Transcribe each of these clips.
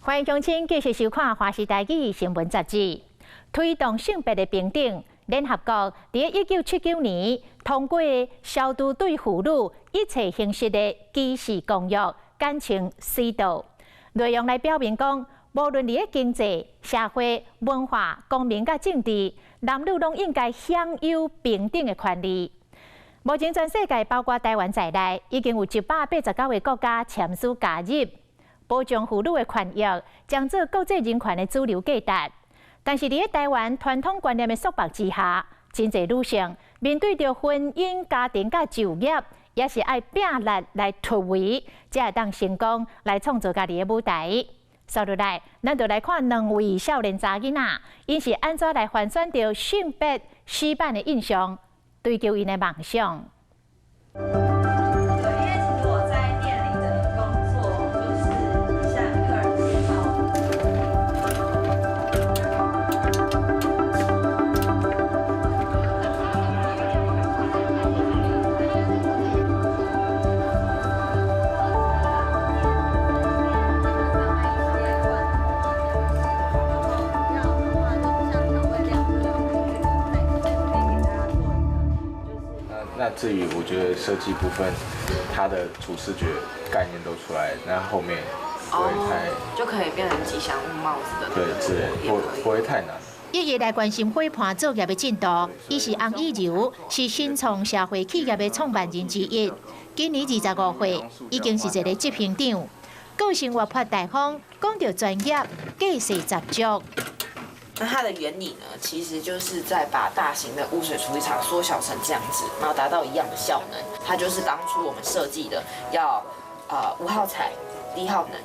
歡迎鄉親繼續收看《華視台語新聞雜誌》，推動性別的平等。聯合國佇1979年通過消除對婦女一切形式的歧視公約，簡稱 CEDAW，內容來表明講，無論佇經濟、社會、文化、公民佮政治，男女攏應該享有平等的權利。目前全世界包括台灣在內，已經有189個國家簽署加入，保障婦女的權益，將做國際人權的主流價值。但是，佇台灣傳統觀念的束縛之下，真濟女性面對著婚姻、家庭佮就業，也是愛拼力來突圍，才會當成功來創造家己的舞台。接落來，咱就來看兩位少年查囡仔，𪜶是按怎來翻轉著性別死板的印象，追求𪜶的夢想。對，因為其實我在店裡的工作就是向客人介紹。那至於我覺得設計部分，它的主視覺概念都出來，那後面不會太就可以變成吉祥物帽子的。對，對，不會太難。一日來關心火盤作業的進度，伊是洪以柔，是新創社會企業的創辦人之一。今年25歲，已經是一個執行長。個性活潑大方，講著專業，架勢十足。那它的原理呢，其實就是在把大型的污水處理廠縮小成這樣子，然後達到一樣的效能。它就是當初我們設計的要，無耗材、低耗能。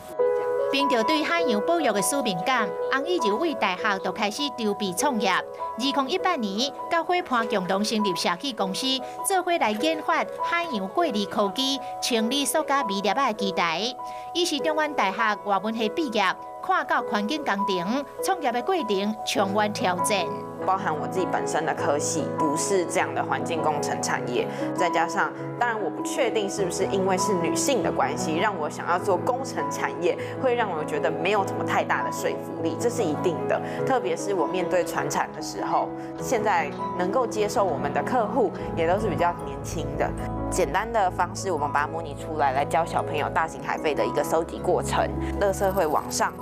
憑著對海洋保育的使命感，洪以柔為大學就開始籌備創業。2018年，佮伙伴共同成立社企公司，做伙來研發海洋過濾科技，清理塑膠微粒仔的機台。伊是中原大學外文系畢業，跨到環境工程，創業的過程充滿挑戰。包含我自己本身的科系不是這樣的環境工程產業，再加上當然我不確定是不是因為是女性的關係，讓我想要做工程產業，會讓我覺得沒有什麼太大的說服力，這是一定的。特別是我面對傳產的時候，現在能夠接受我們的客戶也都是比較年輕的。簡單的方式，我們把它模擬出來，來教小朋友大型海廢的一個收集過程，垃圾會往上。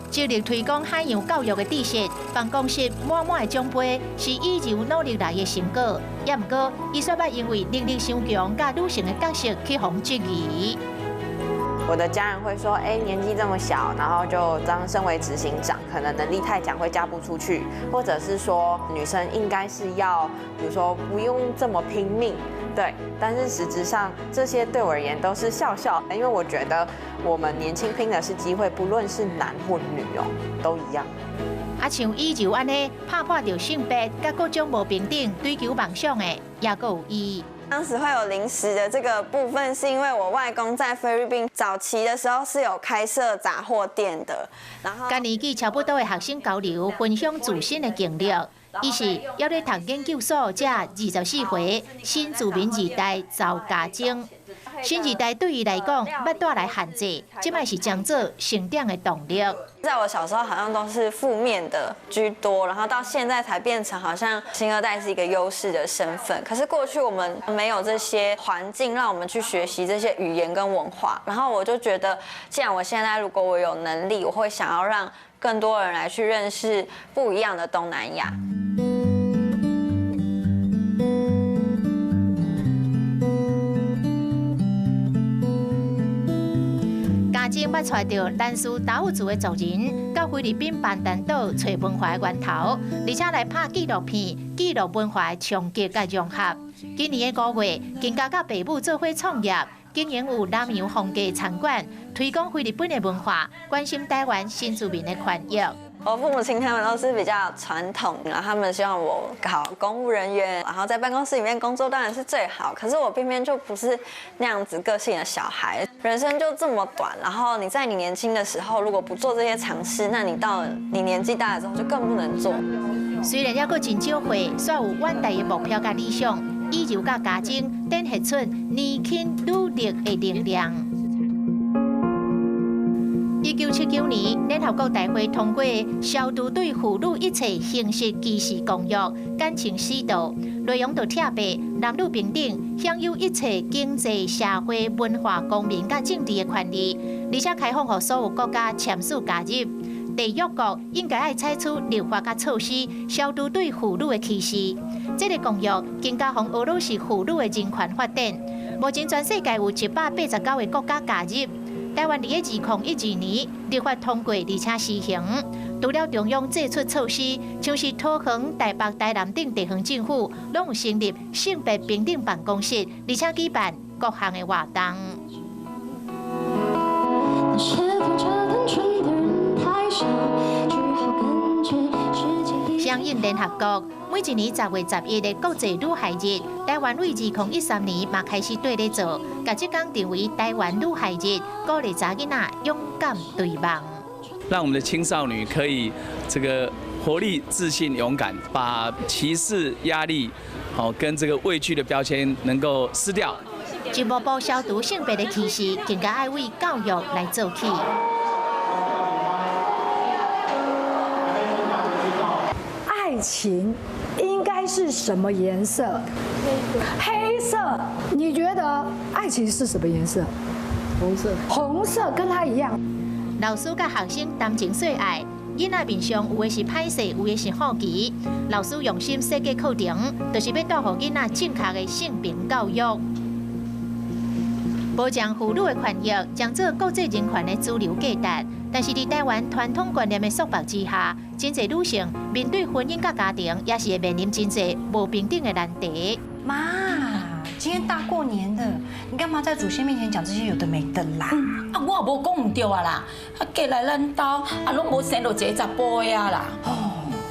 致力推廣海洋教育的知識，辦公室滿滿的獎盃是以柔努力來的成果。也毋過，伊煞捌因為能力傷強，佮女性的角色去予質疑。我的家人會說：“哎，年紀這麼小，然後就當身為執行長，可能能力太強會嫁不出去，或者是說女生應該是要，比如說不用這麼拼命。”對，但是實質上這些對我而言都是笑笑，因為我覺得我們年輕拼的是機會，不論是男或女哦，都一樣。啊，像以柔按呢，拍破著性別佮各種無平等，追求夢想的，也閣有伊。當時會有零食的這個部分，是因為我外公在菲律賓早期的時候是有開設雜貨店的。然後，佮年紀差不多的學生交流，分享自身的經歷。伊是猶咧讀研究所，這24歲新住民二代趙家晶。新二代對伊來講，捌帶來限制，這擺是將做成長的動力。在我小時候，好像都是負面的居多，然後到現在才變成好像新二代是一個優勢的身份。可是過去我們沒有這些環境，讓我們去學習這些語言跟文化。然後我就覺得，既然我現在如果我有能力，我會想要讓更多人來去認識不一樣的東南亞。家珍捌揣著蘭嶼達悟族的族人，到菲律賓班丹島揣文化的源頭，而且來拍紀錄片，記錄文化的衝擊佮融合。今年的5月，更加佮爸母做伙創業，經營有南洋風格餐館，推廣菲律賓的文化，關心台灣新住民的權益。我父母親他們都是比較傳統，然後他們希望我考公務人員，然後在辦公室裡面工作當然是最好。可是我偏偏就不是那樣子個性的小孩。人生就這麼短，然後你在你年輕的時候如果不做這些嘗試，那你到你年紀大了之後就更不能做。雖然猶閣真少歲，煞有遠大的目標佮理想，以柔佮家珍展現出年輕努力的能量。1979年，聯合國大會通過消除對婦女一切形式歧視公約，簡稱司道，內容就特別男女平等，享有一切經濟、社會、文化、公民佮政治的權利，而且開放予所有國家簽署加入。締約國應該愛採取立法佮措施，消除對婦女的歧視。這个公約更加予俄羅斯婦女的人權發展。目前全世界有189個國家加入。台灣佇2012年立法通過，而且施行。除了中央祭出措施，像是桃園、台北、台南等地方政府，攏有成立性別平等辦公室，而且舉辦各項的活動。那些當純的人太少，只好根據實際。相應聯合國每一年10月11的國際女孩日，台灣對2013年嘛開始綴咧做，共這工定為台灣女孩日，鼓勵查囡仔勇敢追夢。讓我們的青少女可以這個活力、自信、勇敢，把歧視、壓力，好跟這個畏懼的標籤能夠撕掉。一步步消除性別的歧視，更加愛為教育來做起。愛情應該是什麼顏色？黑色。你覺得愛情是什麼顏色？紅色。紅色跟他一樣。老師佮學生談情說愛，囡仔面上有的是歹勢，有的是好奇。老師用心設計課程，就是欲帶予囡仔正確的性平教育，保障婦女的權益，將做國際人權的主流價值。但是，佇台灣傳統觀念的束縛之下，真濟女性面對婚姻佮家庭，也是會面臨真濟無平等的難題。媽，今天大過年的，你幹嘛在祖先面前講這些有的沒的啦？啊，我也無講毋對啊啦，啊，過來咱兜啊，攏無生落一个查埔的啊啦。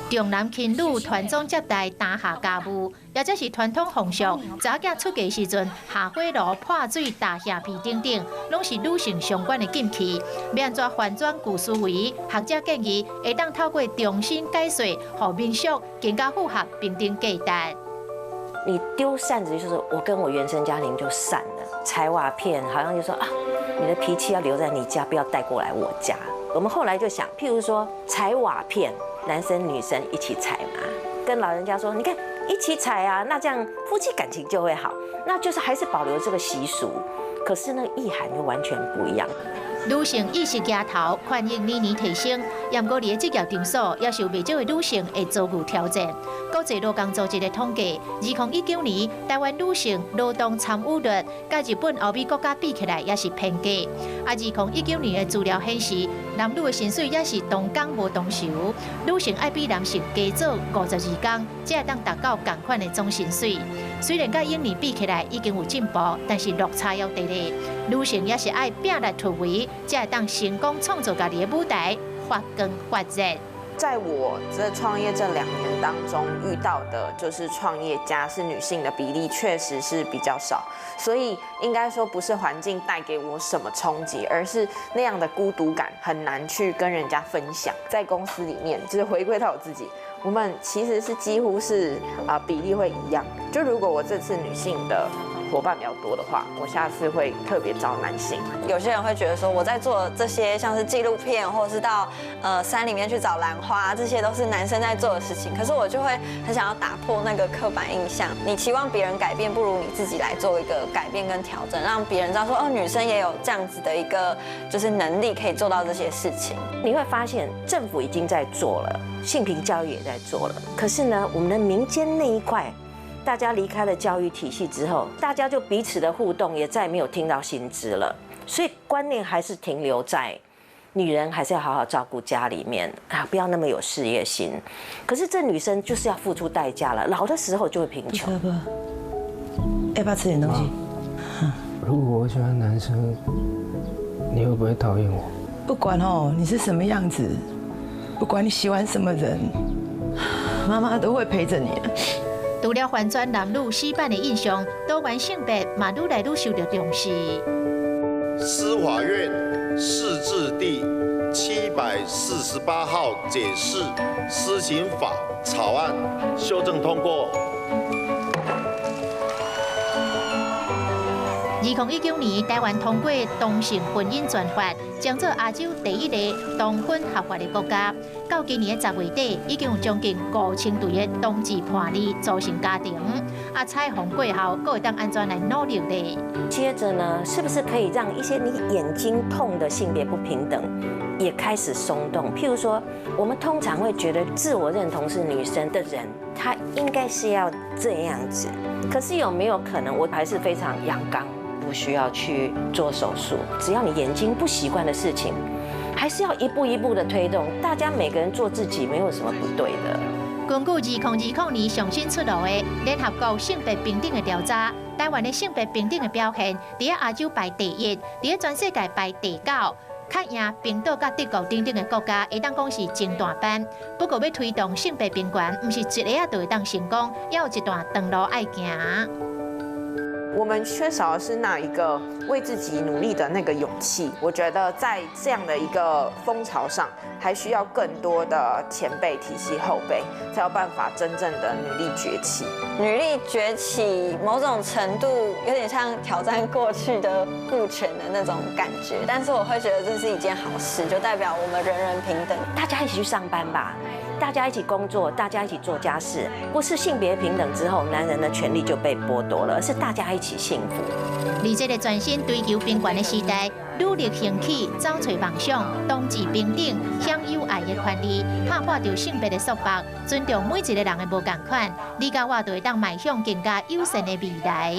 重男輕女、傳宗接代、擔下家務，抑者是傳統風俗，查某囝出嫁時陣下火爐、潑水、打蝦皮等等，攏是女性相關的禁忌。欲按怎翻轉舊思維？學者建議會當透過重新解說，予民俗更加符合平等價值。你丟扇子就是我跟我原生家庭就散了，踩瓦片好像就說啊，你的脾氣要留在你家，不要帶過來我家。我們後來就想，譬如說踩瓦片。男生女生一起踩嘛，跟老人家說，你看一起踩啊，那這樣夫妻感情就會好，那就是還是保留這個習俗，可是那個意涵就完全不一樣。女性意識抬頭，權益年年提升，毋過佇个職業場所，也是有袂少的女性會遭遇挑戰。國際勞工組織的統計，2019年台灣女性勞動參與率，佮日本、歐美國家比起來，也是偏低。啊，2019年的資料顯示，男女的薪水也是同工無同酬，女性愛比男性加做52工，才會當達到仝款的總薪水。雖然佮往年比起來已經有進步，但是落差猶佇咧。女性也是愛拼力突圍，才會當成功創造家己的舞台，發光發熱。在我這創業這2年當中遇到的，就是創業家是女性的比例確實是比較少，所以應該說不是環境帶給我什麼衝擊，而是那樣的孤獨感很難去跟人家分享。在公司裡面，就是回歸到我自己，我們其實是幾乎是啊比例會一樣。就如果我這次女性的夥伴比較多的話，我下次會特別招男性。有些人會覺得說，我在做這些像是紀錄片，或者是到山裡面去找蘭花，這些都是男生在做的事情。可是我就會很想要打破那個刻板印象。你期望別人改變，不如你自己來做一個改變跟調整，讓別人知道說，哦，女生也有這樣子的一個就是能力，可以做到這些事情。你會發現政府已經在做了，性平教育也在做了，可是呢，我們的民間那一塊。大家離開了教育體系之後，大家就彼此的互動也再沒有聽到新知了，所以觀念還是停留在女人還是要好好照顧家裡面啊，不要那麼有事業心。可是這女生就是要付出代價了，老的時候就會貧窮。要不要吃點東西？如果我喜歡男生，你會不會討厭我？不管哦，你是什麼樣子，不管你喜歡什麼人，媽媽都會陪着你。除了翻轉男女死板的印象，多元性別嘛愈來愈受到重視。司法院釋字第748號解釋施行法草案修正通過。二2019年，台灣通過同性婚姻專法，將做亞洲第一个同婚合法的國家。到今年的10月底，已經有將近5000對的同志伴侶組成家庭。啊，彩虹過後，閣會當按怎來努力咧？接着呢，是不是可以讓一些你眼睛痛的性別不平等也開始鬆動？譬如說，我們通常會覺得自我認同是女生的人，她應該是要這樣子。可是有沒有可能，我還是非常陽剛，不需要去做手術？只要你眼睛不習慣的事情，還是要一步一步的推動。大家每個人做自己，沒有什麼不對的。根據2020年上新出爐的聯合國性別平等的調查，台灣的性別平等的表現，佇亞洲排第一，佇全世界排第九。較贏冰島佮德國等等的國家，會當講是真大班。不過，欲推動性別平權，毋是一下仔就會當成功，猶有一段長路愛行。我們缺少的是那一個為自己努力的那個勇氣。我覺得在這樣的一個風潮上，還需要更多的前輩提攜後輩，才有辦法真正的女力崛起。女力崛起，某種程度有點像挑戰過去的父權的那種感覺，但是我會覺得這是一件好事，就代表我們人人平等，大家一起去上班吧。大家一起工作，大家一起做家事，不是性別平等之後，男人的權利就被剝奪了，而是大家一起幸福。佇這个全新追求平權的時代，女力興起，走揣夢想，同志平等，享有愛的權利，拍破著性別的束縛，尊重每一个人的無仝款，你佮我就會當邁向更加友善的未來。